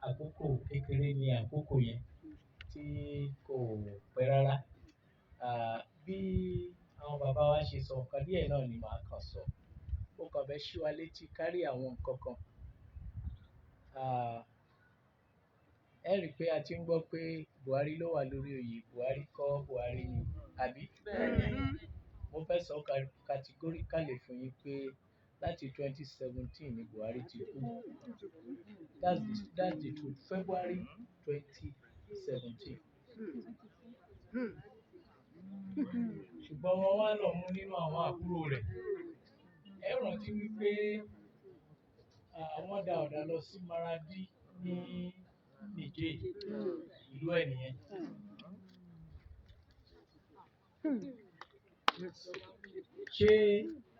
Àkókò kékeré ni àkókò yẹn tí kò pẹ́ rárá. Bí àwọn bàbá wa ṣe sọ, nǹkan díẹ̀ náà ni màá kàn sọ. Mo kàn fẹ́ ṣí wa létí kárí àwọn nǹkan kan. Ẹ rí i pé a ti ń gbọ́ pé Buhari ló wà lórí oyè, Buhari kọ́, Buhari ni, àbí? Mo fẹ́ sọ categorically fún yín pé láti 2017 ni Buhari ti kú. That's the truth. February 2017. Ṣùgbọ́n wọ́n wá lọ mú nínú àwọn àbúrò rẹ̀. Ẹ rántí wípé àwọn da ọ̀dà lọ sí Maradi ní Niger, ìlú ẹ̀ nìyẹn. Ṣé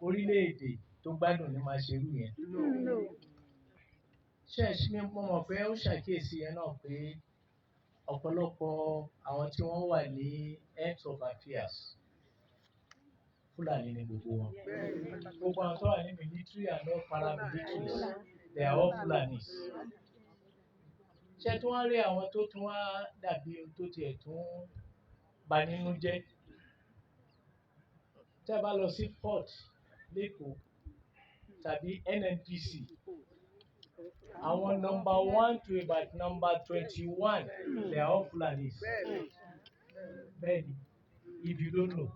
orílẹ̀-èdè tó gbádùn ni máa ṣe irú yẹn? Ṣé ẹ ṣì ní mo mọ̀ pé ó ṣàkíyèsí yẹn náà pé ọ̀pọ̀lọpọ̀ àwọn tí wọ́n wà ní heads of affairs, Fúlàní ni gbogbo wọn. Gbogbo àwọn tó wà ní military and all paramilitaries, they are all Fulanis. Ṣé tí wọ́n rí àwọn tó tún wá dàbí ohun tó tiẹ̀ tún bà nínú jẹ́? Tí a bá lọ sí port l'Ékòó tàbí NNPC, àwọn number one to about number 21, they are all Fulanis. Bẹ́ẹ̀ni, if you don't know.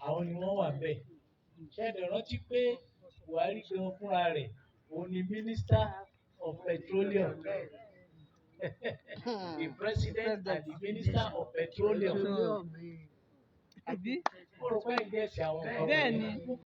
Àwọn ni wọ́n wà bẹ́ẹ̀. Ṣé ẹ dẹ̀ rántí pé Buhari gan fúnra rẹ̀, òun ni Minister of Petroleum? The president and the Minister of Petroleum. Àbí? Mo rò pé ẹ get àwọn nǹkan Bẹ́ẹ̀ni. wọ̀nyí.